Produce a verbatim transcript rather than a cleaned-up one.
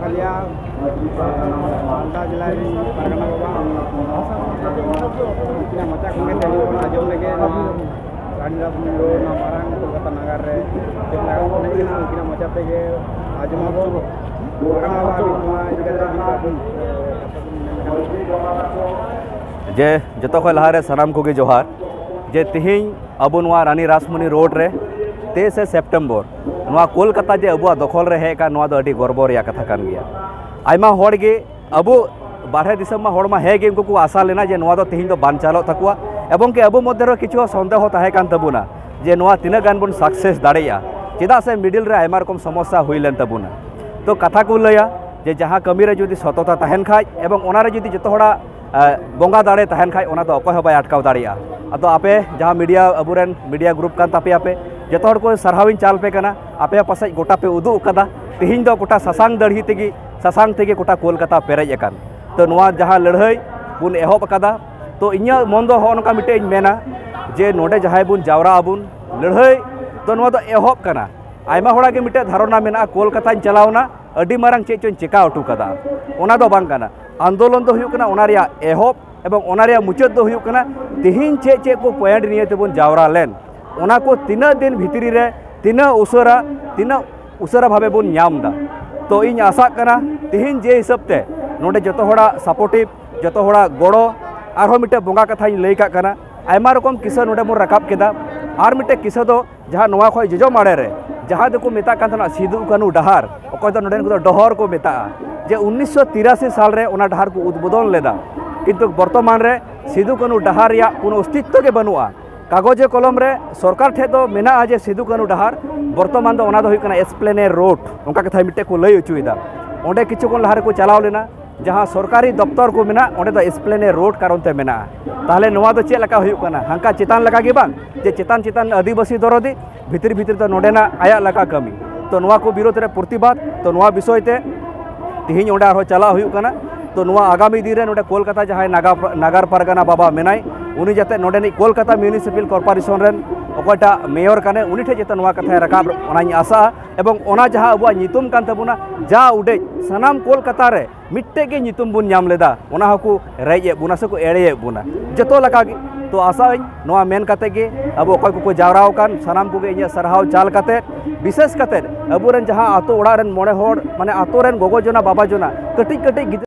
ᱟᱞᱮᱭᱟᱜ ᱢᱟᱞᱫᱟ ᱡᱮᱞᱟ ᱨᱮᱱ ᱯᱟᱨᱜᱟᱱᱟ ᱵᱟᱵᱟ, ᱩᱱᱠᱤᱱᱟᱜ ᱢᱚᱪᱟ ᱠᱷᱚᱱ ᱜᱮ ᱛᱮᱦᱮᱧ ᱵᱚᱱ ᱟᱸᱡᱚᱢ ᱞᱮᱜᱮ ᱱᱚᱣᱟ ᱨᱟᱱᱤ ᱨᱟᱥᱢᱚᱱᱤ ᱨᱳᱰ, ᱱᱚᱣᱟ ᱢᱟᱨᱟᱝ ᱠᱳᱞᱠᱟᱛᱟ ᱱᱟᱜᱟᱨ ᱨᱮ ᱪᱮᱫ ᱞᱮᱠᱟ ᱠᱚ ᱮᱱᱮᱡ ᱠᱟᱱᱟ, ᱩᱱᱠᱤᱱᱟᱜ ᱢᱚᱪᱟ ᱛᱮᱜᱮ ᱟᱸᱡᱚᱢ ᱟᱵᱚᱱ᱾ ᱯᱟᱨᱜᱟᱱᱟ ᱵᱟᱵᱟ, ᱟᱹᱵᱤᱱ ᱱᱚᱣᱟ ᱤᱫᱤ ᱠᱟᱛᱮ ᱢᱤᱫ ᱵᱟᱨ ᱵᱤᱱ, ᱮ, ᱠᱟᱛᱷᱟ ᱵᱤᱱ ᱢᱮᱱ ᱞᱮᱠᱷᱟᱱ᱾ ᱡᱮ ᱡᱚᱛᱚ ᱠᱷᱚᱱ ᱞᱟᱦᱟᱨᱮ ᱥᱟᱱᱟᱢ ᱠᱚᱜᱮ ᱡᱚᱦᱟᱨ᱾ ᱡᱮ ᱛᱤᱦᱤᱧ ᱟᱵᱚ ᱱᱚᱣᱟ ᱨᱟᱱᱤ ᱨᱟᱥᱢᱚᱱᱤ ᱨᱳᱰ ᱨᱮ ᱛᱮᱭᱤᱥᱮ ᱥᱮᱯᱴᱮᱢᱵᱚᱨ ᱱᱚᱣᱟ ᱠᱳᱞᱠᱟᱛᱟ ᱡᱮ ᱟᱵᱚᱣᱟᱜ ᱫᱚᱠᱷᱚᱞ ᱨᱮ ᱦᱮᱡ ᱟᱠᱟᱱ, ᱱᱚᱣᱟ ᱫᱚ ᱟᱹᱰᱤ ᱜᱚᱨᱵᱚ ᱨᱮᱭᱟᱜ ᱠᱟᱛᱷᱟ ᱠᱟᱱ ᱜᱮᱭᱟ᱾ ᱟᱭᱢᱟ ᱦᱚᱲ ᱜᱮ ᱟᱵᱚ ᱵᱟᱨᱦᱮ ᱫᱤᱥᱚᱢ ᱢᱟ ᱦᱚᱲ ᱢᱟ ᱦᱮᱸ ᱜᱮ, ᱩᱱᱠᱩ ᱠᱚ ᱟᱥᱟ ᱞᱮᱱᱟ ᱡᱮ ᱱᱚᱣᱟ ᱫᱚ ᱛᱤᱦᱤᱧ ᱫᱚ ᱵᱟᱝ ᱪᱟᱞᱚᱜ ᱛᱟᱠᱚᱣᱟ, ᱮᱵᱚᱝ ᱠᱤ ᱟᱵᱚ ᱢᱚᱫᱽᱫᱷᱮ ᱨᱮ ᱠᱤᱪᱷᱩ ᱥᱚᱱᱫᱮᱦᱚ ᱛᱟᱦᱮᱸ ᱠᱟᱱ ᱛᱟᱵᱚᱱᱟ ᱡᱮ ᱱᱚᱣᱟ ᱛᱤᱱᱟᱹᱜ ᱜᱟᱱ ᱵᱚᱱ ᱥᱟᱠᱥᱮᱥ ᱫᱟᱲᱮᱭᱟᱜᱼᱟ, ᱪᱮᱫᱟᱜ ᱥᱮ ᱢᱤᱰᱤᱞ ᱨᱮ ᱟᱭᱢᱟ ᱨᱚᱠᱚᱢ ᱥᱚᱢᱚᱥᱥᱟ ᱦᱩᱭ ᱞᱮᱱ ᱛᱟᱵᱚᱱᱟ᱾ ᱛᱚ ᱠᱟᱛᱷᱟ ᱠᱚ ᱞᱟᱹᱭᱟ ᱡᱮ ᱡᱟᱦᱟᱸ ᱠᱟᱹᱢᱤ ᱨᱮ ᱡᱩᱫᱤ ᱥᱚᱛᱚᱛᱟ ᱛᱟᱦᱮᱱ ᱠᱷᱟᱡ ᱮᱵᱚᱝ ᱚᱱᱟ ᱨᱮ ᱡᱩᱫᱤ ᱡᱚᱛᱚ ᱦᱚᱲᱟᱜ ᱮ, ᱵᱚᱸᱜᱟ ᱫᱟᱲᱮ ᱛᱟᱦᱮᱱ ᱠᱷᱟᱡ, ᱚᱱᱟ ᱫᱚ ᱚᱠᱚᱭ ᱦᱚᱸ ᱵᱟᱭ ᱟᱴᱠᱟᱣ ᱫᱟᱲᱮᱭᱟᱜᱼᱟ᱾ ᱟᱫᱚ ᱟᱯᱮ ᱡᱟᱦᱟᱸ ᱢᱤᱰᱤᱭᱟ, ᱟᱵᱚᱨᱮᱱ ᱢᱤᱰᱤᱭᱟ ᱜᱨᱩᱯ ᱠᱟᱱ ᱛᱟᱯᱮᱭᱟ ᱯᱮ, ᱡᱚᱛᱚ ᱦᱚᱲ ᱠᱚ ᱥᱟᱨᱦᱟᱣᱤᱧ ᱪᱟᱞ ᱯᱮ ᱠᱟᱱᱟ᱾ ᱟᱯᱮ ᱯᱟᱥᱮᱡ ᱜᱚᱴᱟ ᱯᱮ ᱩᱫᱩᱜ ᱠᱟᱫᱟ᱾ ᱛᱤᱦᱤᱧ ᱫᱚ ᱜᱚᱴᱟ ᱥᱟᱥᱟᱝ ᱫᱟᱲᱦᱤ ᱛᱮᱜᱮ, ᱥᱟᱥᱟᱝ ᱛᱮᱜᱮ ᱜᱚᱴᱟ ᱠᱳᱞᱠᱟᱛᱟ ᱯᱮᱨᱮᱡ ᱟᱠᱟᱱ᱾ ᱛᱚ ᱱᱚᱣᱟ ᱡᱟᱦᱟᱸ ᱞᱟᱹᱲᱦᱟᱹᱭ ᱵᱚᱱ ᱮᱦᱚᱵ ᱟᱠᱟᱫᱟ, ᱛᱚ ᱤᱧᱟᱹᱜ ᱢᱚᱱ ᱫᱚ ᱦᱚᱸᱜᱼᱚ ᱱᱚᱝᱠᱟ ᱢᱤᱫᱴᱮᱡ ᱤᱧ ᱢᱮᱱᱟ ᱡᱮ ᱱᱚᱰᱮ ᱡᱟᱦᱟᱸᱭ ᱵᱚᱱ ᱡᱟᱣᱨᱟᱜ ᱟᱵᱚᱱ, ᱞᱟᱹᱲᱦᱟᱹᱭ ᱫᱚ ᱱᱚᱣᱟ ᱫᱚ ᱮᱦᱚᱵ ᱠᱟᱱᱟ᱾ ᱟᱭᱢᱟ ᱦᱚᱲᱟᱜ ᱜᱮ ᱢᱤᱫᱴᱮᱡ ᱫᱷᱟᱨᱚᱱᱟ ᱢᱮᱱᱟᱜᱼᱟ, ᱠᱳᱞᱠᱟᱛᱟᱧ ᱪᱟᱞᱟᱣᱱᱟ, ᱟᱹᱰᱤ ᱢᱟᱨᱟᱝ ᱪᱮᱫ ᱪᱚᱧ ᱪᱮᱠᱟ ᱦᱚᱴᱚ ᱠᱟᱫᱟ᱾ ᱚᱱᱟ ᱫᱚ ᱵᱟᱝ ᱠᱟᱱᱟ᱾ ᱟᱱᱫᱳᱞᱚᱱ ᱫᱚ ᱦᱩᱭᱩᱜ ᱠᱟᱱᱟ ᱚᱱᱟ ᱨᱮᱭᱟᱜ ᱮᱦᱚᱵ ᱮᱵᱚᱝ ᱚᱱᱟ ᱨᱮᱭᱟᱜ ᱢᱩᱪᱟᱹᱫ ᱫᱚ ᱦᱩᱭᱩᱜ ᱠᱟᱱᱟ ᱛᱤᱦᱤᱧ ᱪᱮᱫ ᱪᱮᱫ ᱠᱚ ᱯᱚᱭᱮᱱᱴ ᱱᱤᱭᱮ ᱛᱮᱵᱚᱱ ᱡᱟᱣᱨᱟ ᱞᱮᱱ, ᱚᱱᱟ ᱠᱚ ᱛᱤᱱᱟᱹᱜ ᱫᱤᱱ ᱵᱷᱤᱛᱨᱤ ᱨᱮ, ᱛᱤᱱᱟᱹᱜ ᱩᱥᱟᱹᱨᱟ, ᱛᱤᱱᱟᱹᱜ ᱩᱥᱟᱹᱨᱟ ᱵᱷᱟᱵᱮ ᱵᱚᱱ ᱧᱟᱢ ᱮᱫᱟ᱾ ᱛᱚ ᱤᱧ ᱟᱥᱟᱜ ᱠᱟᱱᱟ ᱛᱤᱦᱤᱧ ᱡᱮ ᱦᱤᱥᱟᱹᱵ ᱛᱮ ᱱᱚᱰᱮ ᱡᱚᱛᱚ ᱦᱚᱲᱟᱜ ᱥᱟᱯᱳᱨᱴᱤᱵᱷ, ᱡᱚᱛᱚ ᱦᱚᱲᱟᱜ ᱜᱚᱲᱚ, ᱟᱨᱦᱚᱸ ᱢᱤᱫᱴᱮᱱ ᱵᱚᱸᱜᱟ ᱠᱟᱛᱷᱟᱧ ᱞᱟᱹᱭ ᱠᱟᱜ ᱠᱟᱱᱟ, ᱟᱭᱢᱟ ᱨᱚᱠᱚᱢ ᱠᱤᱥᱟᱹ ᱱᱚᱰᱮ ᱵᱚᱱ ᱨᱟᱠᱟᱵ ᱠᱮᱫᱟ᱾ ᱟᱨ ᱢᱤᱫᱴᱮᱱ ᱠᱤᱥᱟᱹ ᱫᱚ ᱡᱟᱦᱟᱸ ᱱᱚᱣᱟ ᱠᱷᱚᱱ ᱡᱚᱡᱚᱢ ᱟᱲᱮ ᱨᱮ, ᱡᱟᱦᱟᱸ ᱫᱚᱠᱚ ᱢᱮᱛᱟᱜ ᱠᱟᱱ ᱛᱟᱦᱮᱱᱟ ᱥᱤᱫᱩ ᱠᱟᱹᱱᱦᱩ ᱰᱟᱦᱟᱨ, ᱚᱠᱚᱭ ᱫᱚ ᱱᱚᱰᱮᱱ ᱠᱚᱫᱚ ᱰᱚᱦᱚᱨ ᱠᱚ ᱢᱮᱛᱟᱜᱼᱟ, ᱡᱮ ᱩᱱᱤᱥᱥᱚ ᱛᱤᱨᱟᱥᱤ ᱥᱟᱞ ᱨᱮ ᱚᱱᱟ ᱰᱟᱦᱟᱨ ᱠᱚ ᱩᱫᱵᱳᱫᱚᱱ ᱞᱮᱫᱟ᱾ ᱠᱤᱱᱛᱩ ᱵᱚᱨᱛᱚᱢᱟᱱ ᱨᱮ ᱥᱤᱫᱩ ᱠᱟᱹᱱᱦᱩ ᱰᱟᱦᱟᱨ ᱨᱮᱭᱟᱜ ᱠᱳᱱᱳ ᱚᱥᱛᱤᱛᱛᱚ ᱜᱮ ᱵᱟᱹᱱᱩᱜᱼᱟ᱾ ᱠᱟᱜᱚᱡᱮ ᱠᱚᱞᱚᱢ ᱨᱮ ᱥᱚᱨᱠᱟᱨ ᱴᱷᱮᱡ ᱫᱚ ᱢᱮᱱᱟᱜᱼᱟ ᱡᱮ ᱥᱤᱫᱩ ᱠᱟᱹᱱᱦᱩ ᱰᱟᱦᱟᱨ, ᱵᱚᱨᱛᱚᱢᱟᱱ ᱫᱚ ᱚᱱᱟ ᱫᱚ ᱦᱩᱭᱩᱜ ᱠᱟᱱᱟ ᱮᱥᱯᱞᱮᱱᱮᱰ ᱨᱳᱰ, ᱚᱱᱠᱟ ᱠᱟᱛᱷᱟ ᱢᱤᱫᱴᱮᱡ ᱠᱚ ᱞᱟᱹᱭ ᱦᱚᱪᱚᱭᱮᱫᱟ᱾ ᱚᱸᱰᱮ ᱠᱤᱪᱷᱩ ᱠᱷᱚᱱ ᱞᱟᱦᱟ ᱨᱮᱠᱚ ᱪᱟᱞᱟᱣ ᱞᱮᱱᱟ, ᱡᱟᱦᱟᱸ ᱥᱚᱨᱠᱟᱨᱤ ᱫᱚᱯᱛᱚᱨ ᱠᱚ ᱢᱮᱱᱟᱜ, ᱚᱸᱰᱮ ᱫᱚ ᱮᱥᱯᱞᱮᱱᱮᱰ ᱨᱳᱰ ᱠᱟᱨᱚᱱ ᱛᱮ ᱢᱮᱱᱟᱜᱼᱟ᱾ ᱛᱟᱦᱚᱞᱮ ᱱᱚᱣᱟ ᱫᱚ ᱪᱮᱫ ᱞᱮᱠᱟ ᱦᱩᱭᱩᱜ ᱠᱟᱱᱟ? ᱦᱟᱱᱠᱟ ᱪᱮᱛᱟᱱ ᱞᱮᱠᱟ ᱜᱮ ᱵᱟᱝ, ᱡᱮ ᱪᱮᱛᱟᱱ ᱪᱮᱛᱟᱱ ᱟᱹᱫᱤᱵᱟᱹᱥᱤ ᱫᱚᱨᱚᱫᱤ, ᱵᱷᱤᱛᱤᱨ ᱵᱷᱤᱛᱤᱨ ᱫᱚ ᱱᱚᱰᱮᱱᱟᱜ ᱟᱭᱟᱜ ᱞᱮᱠᱟ ᱠᱟᱹᱢᱤ᱾ ᱛᱚ ᱱᱚᱣᱟ ᱠᱚ ᱵᱤᱨᱳᱫᱷ ᱨᱮ ᱯᱨᱚᱛᱤᱵᱟᱫ, ᱛᱚ ᱱᱚᱣᱟ ᱵᱤᱥᱚᱭ ᱛᱮ ᱛᱤᱦᱤᱧ ᱚᱸᱰᱮ ᱟᱨᱦᱚᱸ ᱪᱟᱞᱟᱜ ᱦᱩᱭᱩᱜ ᱠᱟᱱᱟ᱾ ᱛᱚ ᱱᱚᱣᱟ ᱟᱜᱟᱢᱤ ᱫᱤᱱ ᱨᱮ ᱱᱚᱰᱮ ᱠᱳᱞᱠᱟᱛᱟ ᱡᱟᱦᱟᱸᱭ ᱱᱟᱜᱟ-, ᱱᱟᱜᱟᱨ ᱯᱟᱨᱜᱟᱱᱟ ᱵᱟᱵᱟ ᱢᱮᱱᱟᱭ, ᱩᱱᱤ ᱡᱟᱛᱮ ᱱᱚᱰᱮᱱᱤᱡ ᱠᱳᱞᱠᱟᱛᱟ ᱢᱤᱭᱩᱱᱤᱥᱤᱯᱟᱞ ᱠᱚᱨᱯᱳᱨᱮᱥᱚᱱ ᱨᱮᱱ ᱚᱠᱚᱭᱴᱟᱜ ᱢᱮᱭᱚᱨ ᱠᱟᱱᱟᱭ, ᱩᱱᱤ ᱴᱷᱮᱱ ᱡᱟᱛᱮ ᱱᱚᱣᱟ ᱠᱟᱛᱷᱟᱭ ᱨᱟᱠᱟᱵ, ᱚᱱᱟᱧ ᱟᱥᱟᱜᱼᱟ᱾ ᱮᱵᱚᱝ ᱚᱱᱟ ᱡᱟᱦᱟᱸ ᱟᱵᱚᱣᱟᱜ ᱧᱩᱛᱩᱢ ᱠᱟᱱ ᱛᱟᱵᱚᱱᱟ, ᱡᱟ ᱩᱰᱮᱡ ᱥᱟᱱᱟᱢ ᱠᱳᱞᱠᱟᱛᱟ ᱨᱮ ᱢᱤᱫᱴᱮᱡ ᱜᱮ ᱧᱩᱛᱩᱢ ᱵᱚᱱ ᱧᱟᱢ ᱞᱮᱫᱟ, ᱚᱱᱟ ᱦᱚᱸᱠᱚ ᱨᱮᱡ ᱮᱫ ᱵᱚᱱᱟ ᱥᱮᱠᱚ ᱮᱲᱮᱭᱮᱫ ᱵᱚᱱᱟ ᱡᱚᱛᱚ ᱞᱮᱠᱟ ᱜᱮ᱾ ᱛᱚ ᱟᱥᱟᱜ ᱟᱹᱧ ᱱᱚᱣᱟ ᱢᱮᱱ ᱠᱟᱛᱮ ᱜᱮ ᱟᱵᱚ ᱚᱠᱚᱭ ᱠᱚᱠᱚ ᱡᱟᱣᱨᱟ ᱟᱠᱟᱱ ᱥᱟᱱᱟᱢ ᱠᱚᱜᱮ ᱤᱧᱟᱹᱜ ᱥᱟᱨᱦᱟᱣ ᱪᱟᱞ ᱠᱟᱛᱮ, ᱵᱤᱥᱮᱥ ᱠᱟᱛᱮ ᱟᱵᱚᱨᱮᱱ ᱡᱟᱦᱟᱸ ᱟᱛᱳ ᱚᱲᱟᱜ ᱨᱮᱱ ᱢᱚᱬᱮ ᱦᱚᱲ, ᱢᱟᱱᱮ ᱟᱛᱳ ᱨᱮᱱ ᱜᱚᱜᱚ ᱡᱚᱱᱟ, ᱵᱟᱵᱟ ᱡᱚᱱᱟ, ᱠᱟᱹᱴᱤᱡ ᱠᱟᱹᱴᱤᱡ ᱜᱤᱫᱽᱨᱟᱹ